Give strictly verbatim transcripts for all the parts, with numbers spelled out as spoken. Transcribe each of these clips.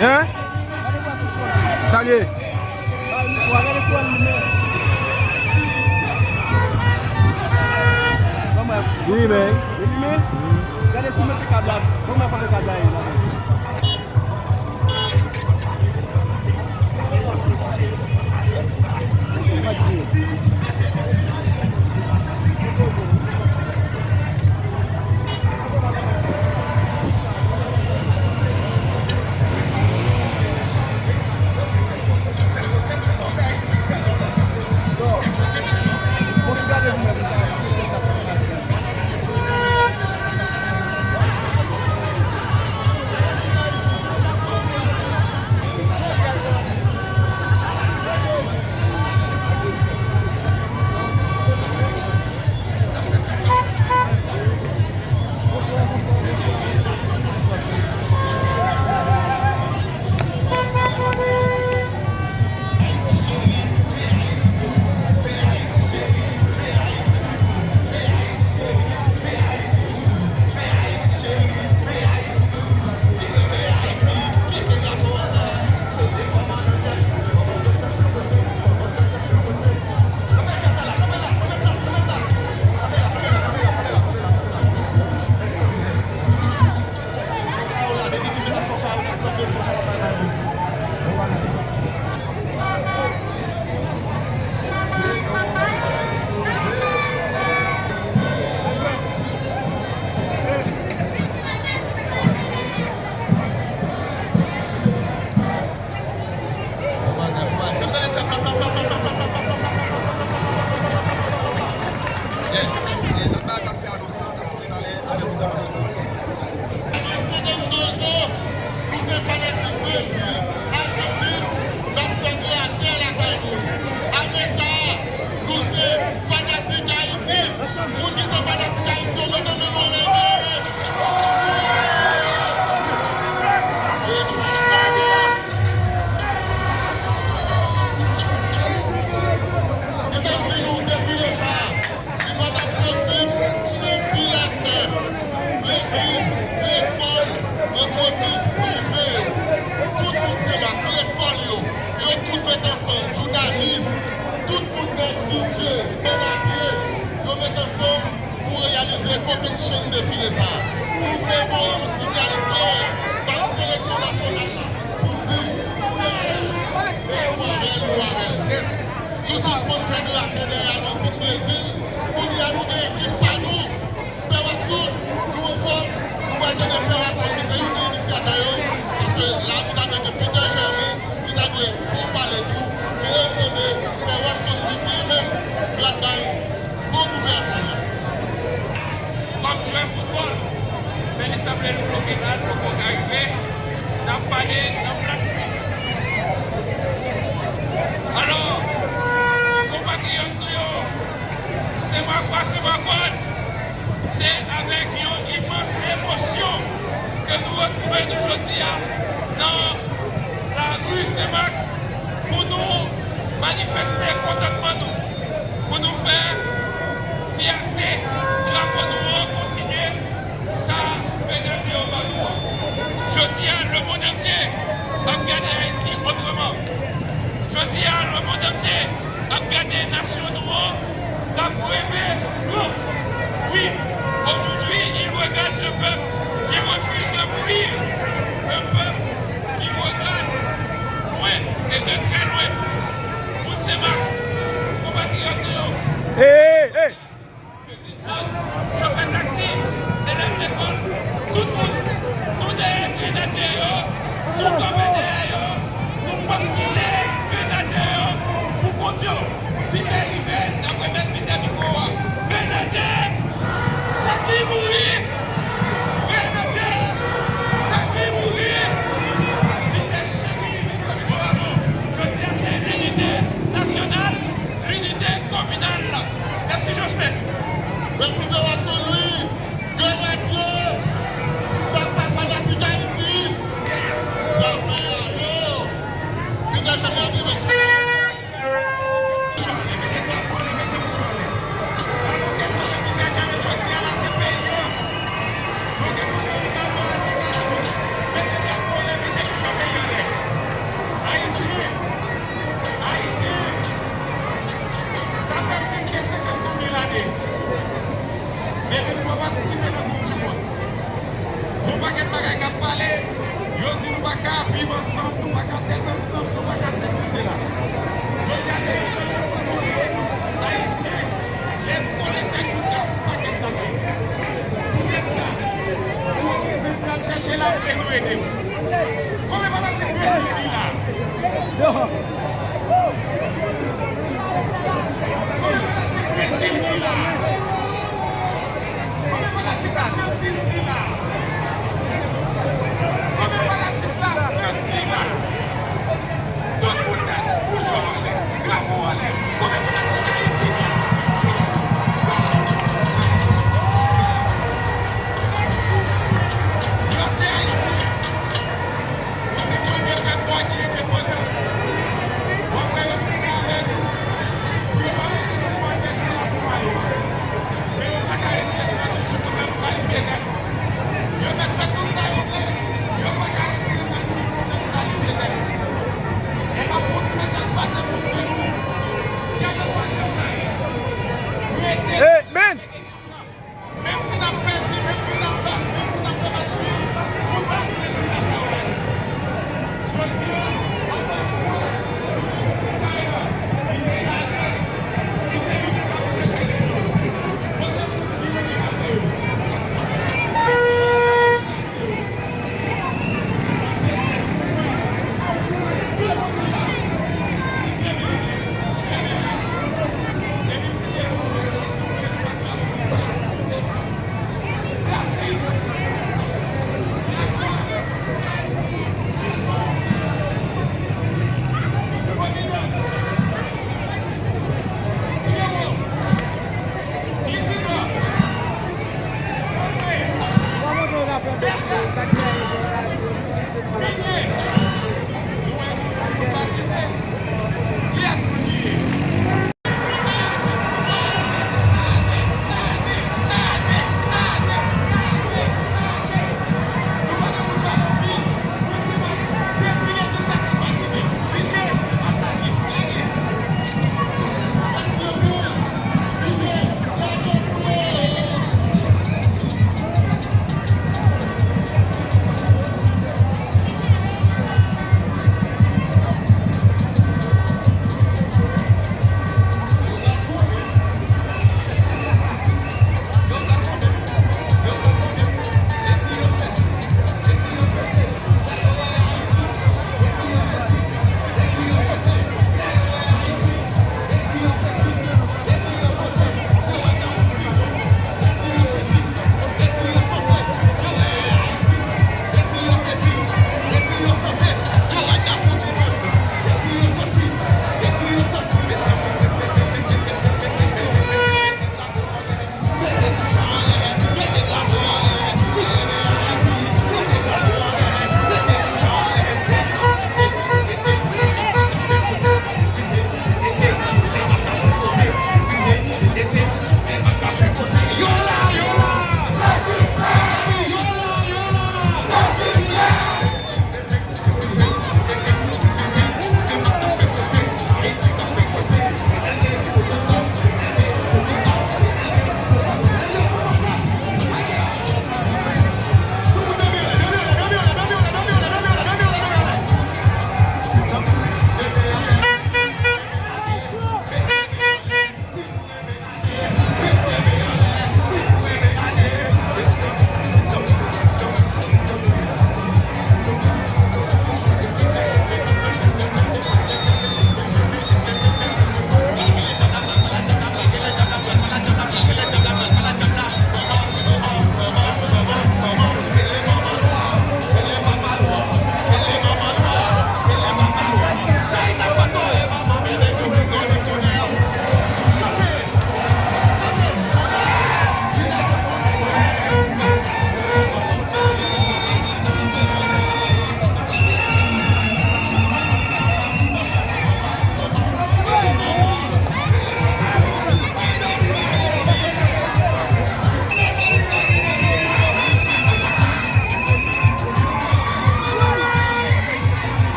Hein? Salye. Wi, men. Gade si mete kab la. Bon, mwen pa kab la.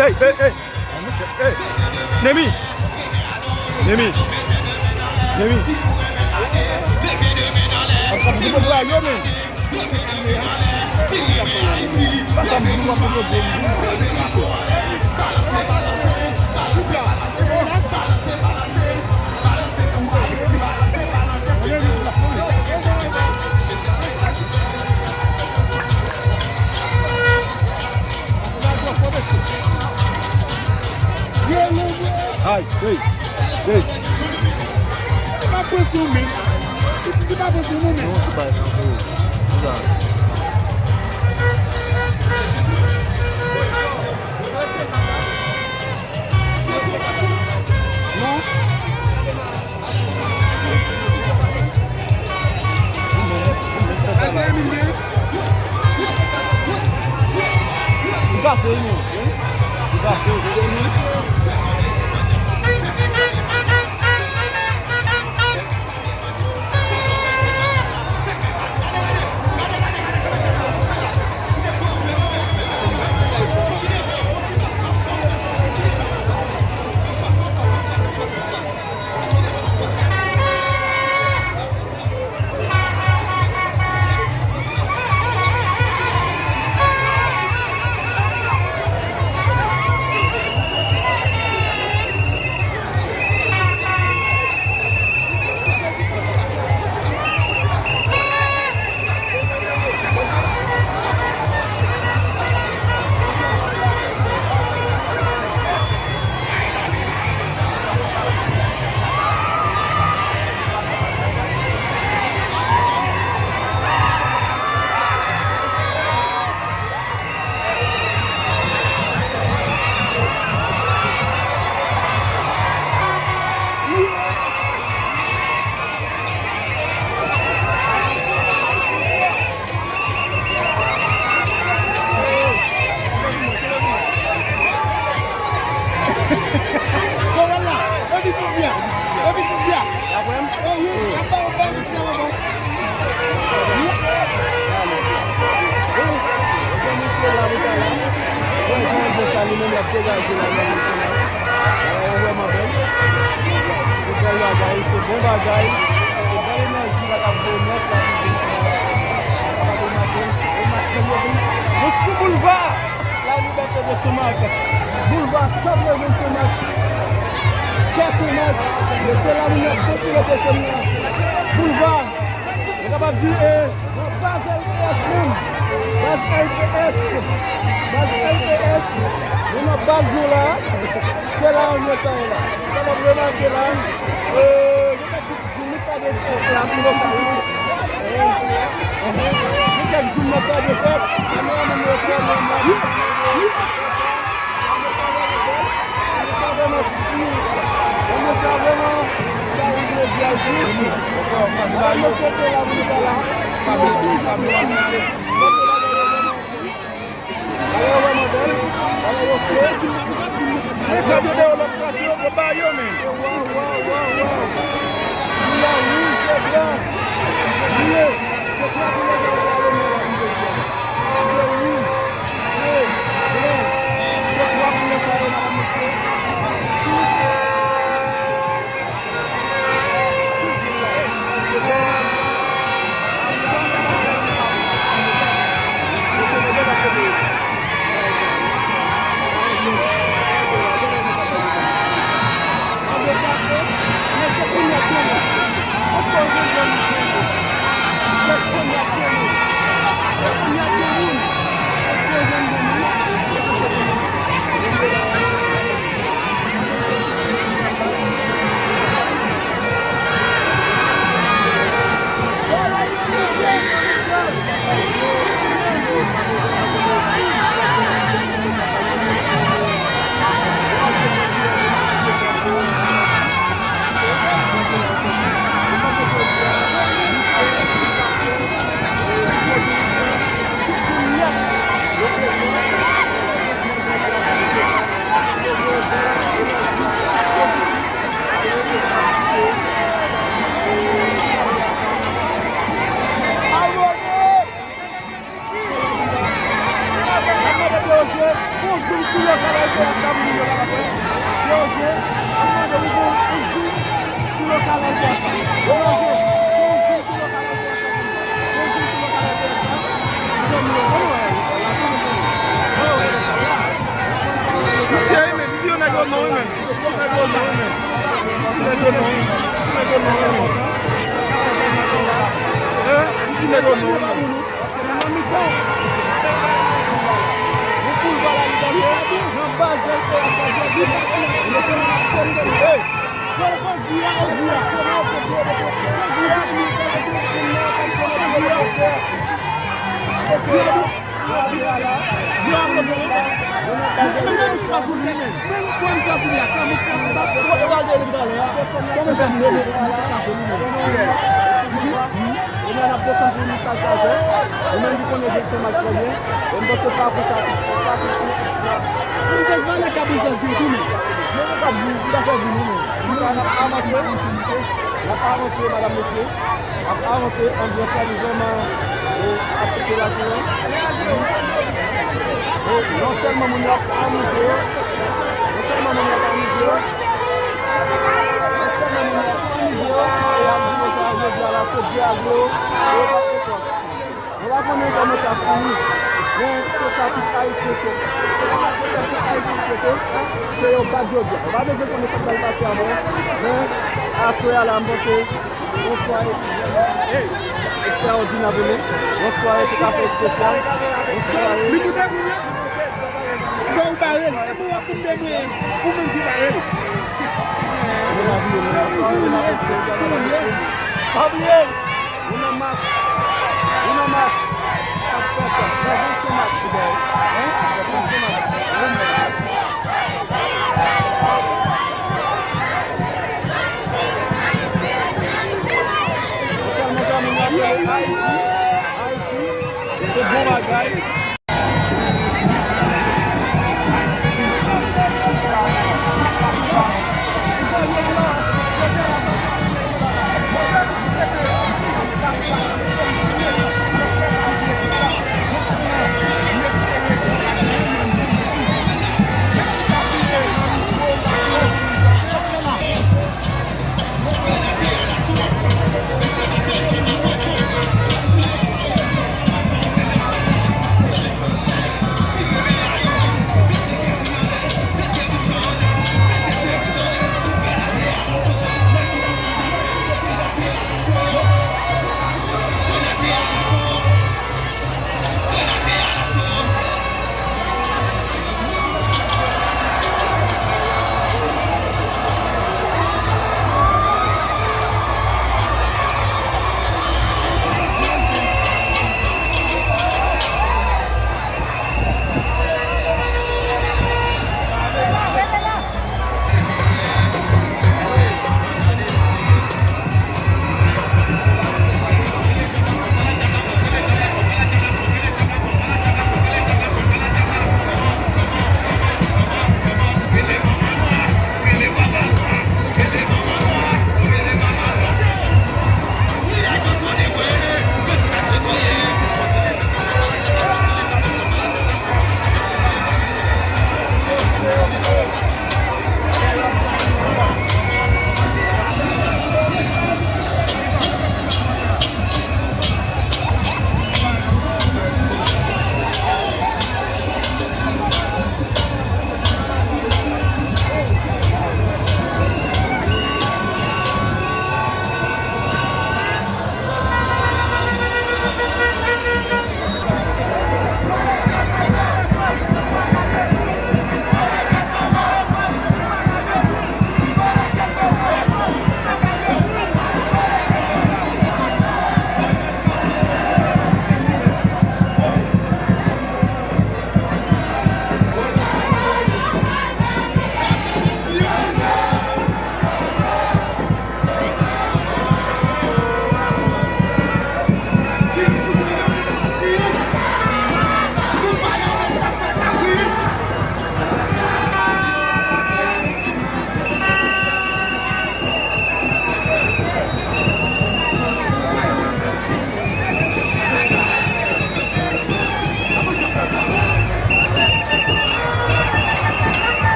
Hey, hey, hey. Hey. Nemi. Nemi. Nemi. Ap kap di mwen la yo, men. Sa sa m di w ap rezoud. Ay, hey, hey. Li pa pran sou men. Li pa pran sou nou men. Non, ti bay nan sou. Sa. Non. Li kase wi, men. Li kase. Koral la, epi ti zi a, epi ti zi a. Ehe, apa ou pa misye avan. Bèl bagay, se bon bagay. Se bèl enèji la k ap voye nèt la. Nou sou boulva Lalibète de Senmak. Boulva Senmak. Kè Senmak. Mesye la nou mèt kontinye desann nan. Boulva. Nou kapab di, e, nan baz L P S menm. Baz L P S. Baz L P S. Nou nan baz nou la. Se la nou sa ye la. Si w kapab remake la, e, nou mèt di nou ka de fèt la, si nou ka, wi. Nou kèk jou nou ka de fèt, men nou menm yo fè nou menm. Sa vrèman, sa rive byen tou. Sa yo fete la, nou pa la. Bagay yo vrèman bèl. Bagay yo fre. Men gade deyò lòt klas yo, yo ba yo, men. Waw, waw, waw, waw. Li la wouj e blan. Li ye. Se twa koulè sa yo ba yo, men, la, m te di. Se wouj, vre, blan. Se twa koulè sa yo, la, mesye. Bonjou, bonjou, sou lokal L P S la, moun yo la, la, Bonjou, mwen mande ou bon, bonjou, sou lokal L P S la. Bonjou, bonjou, sou lokal L P S la. Bonjou, sou lokal L P S la. Mesye, wi, men, m di yo nèg yo non, wi, men. Nèg yo non, wi, men. Ti nèg yo non, wi. Ti nèg yo non, wi, men. Hein? Ti nèg yo non, wi, men. Paske nou nan mitan. Yon poul pa la li gade. Nan baz L P S la jodi. Mesye, n ap tande. Hey! Hey! Ebyen, n ap desann pou misaj sa fè. Ou menm ki konnen Vilsen Mach trè byen. E m panse pa konsa. Princess Vanessa, Princess Guy, tou, men. Mwen pa di, m pa fè vini, men. N ap avanse. N ap avanse, madam, mesye. N ap avanse, anbyans la, li vrèman, e, apresye la, tou, wi. E non sèlman moun yo ap amize yo, non sèlman moun yo ap amize yo, non sèlman moun yo ap amize yo, e y ap di yo sa, jodi a la, se de aglo, e yo pa fè kòs. Nou pa konnen kòman sa fini, men se sa tout Ayisyen swete. Se sa tout Ayisyen swete, ke yo bat jodi a. Ou pa bezwen konnen sa k pral pase avan, men aswè a la, m panse, yon sware ekstraòdinè pou nou, yon sware toutafè espesyal, yon sware. Li koute pou mwen? Bon, ou bare l. Ou menm ki bare l. Ou nan mach. Ou nan mach. Sa fè sa. Nan vanse mach. Nan vanse mach. Ou tèlman tèlman nan Ayiti. Ayiti. Se bon bagay.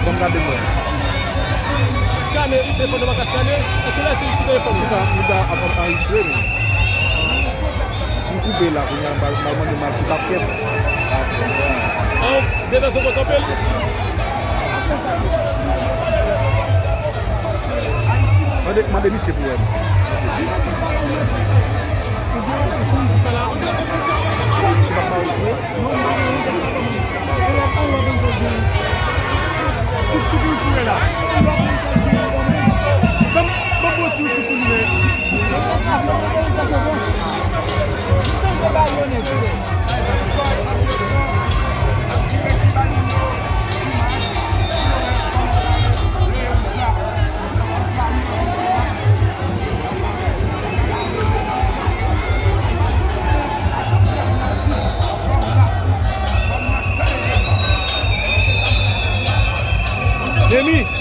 Fò m gade mwen. Skane, li te fò nou pa ka skane. Èske lè se li sou telefòn li? Li ta, li ta ap anrejistre nou. Si m koupe la, kounye a, m pral, m pral mande m al sou kapkèt. An, detann se w kanpe l. Mande, mande misye pou wè m. Demi.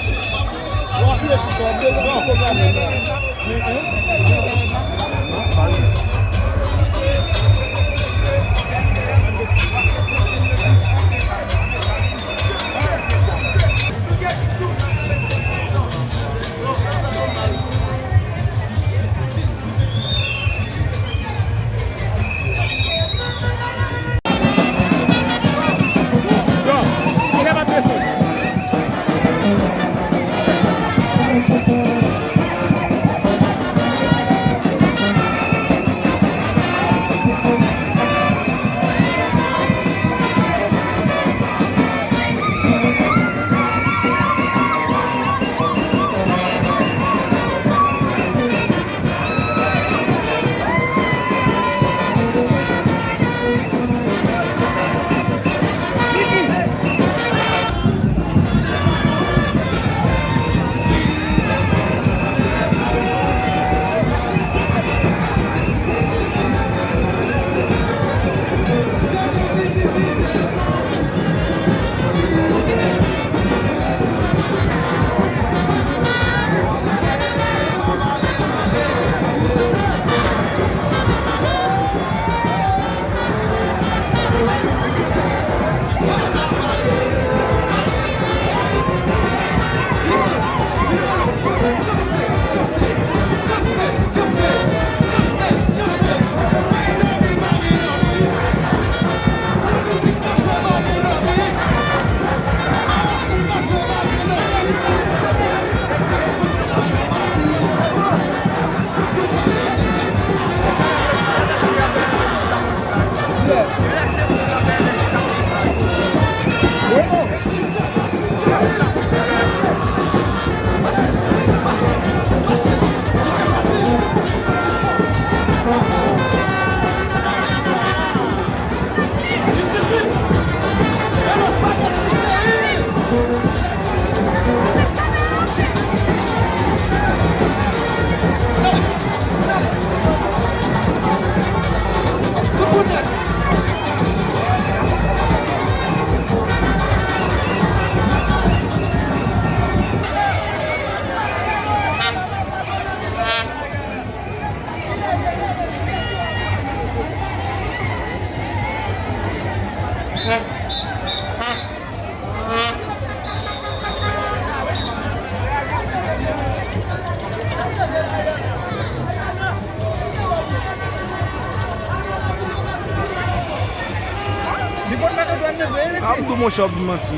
Li konn mèt Antwàn nan vre, wi, mesye. A, m di w, monchè, w ap di m manti.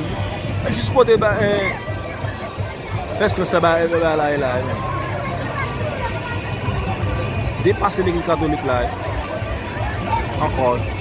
Jis kote ba, eh, Fès Prince la, ba, ba, la, la, la, eh. Depase legliz katolik la, eh. Ankò.